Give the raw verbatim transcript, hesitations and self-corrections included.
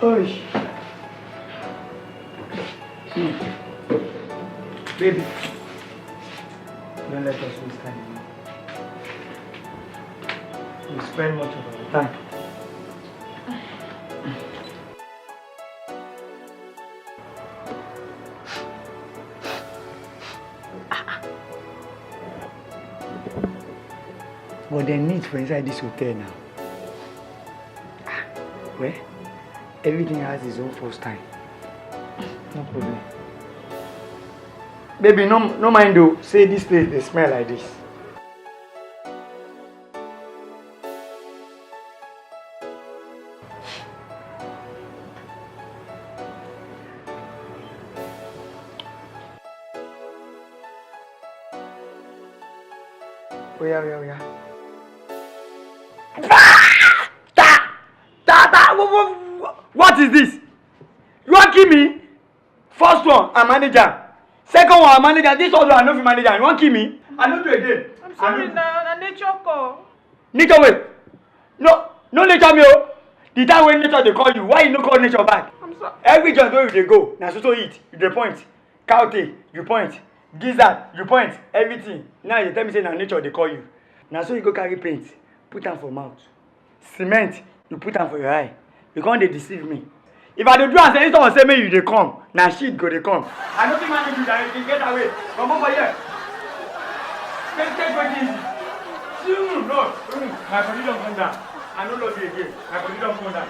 Oish. Hmm. Baby, don't let us waste time. We spend much of our time. But dem neat for inside this hotel now. Ah, well, everything has its own first time. No problem. Baby, no, no mind though. Say this place dey smell like this. Oya, oya, oya. Ta! Ta! Ta! What, what, what is this? You wan kill me? First one, I manage am. Second one, I manage am. This third one, I no fit manage am. You wan kill me? I no do again. I'm sorry, na, na nature call. Nature wait. No, no nature me o. The time when nature dey call you, why you no call nature back? I'm sorry. Every joint wey you dey go, na so so eat. You dey point. Cow tail, you point. Gizzard, you point. Everything. Now you tell me say na nature dey call you. Na so you go carry paint, put am for mouth. Cement, you put am for your eye. You come dey deceive me. If I dey do am say, instead of say make you dey come, na shit go dey come. I no fit manage you, Jare. Get away. Comot for here. Take, take wetin easy. See you, no. Mm, my body don come down. I no love you again. My body don come down.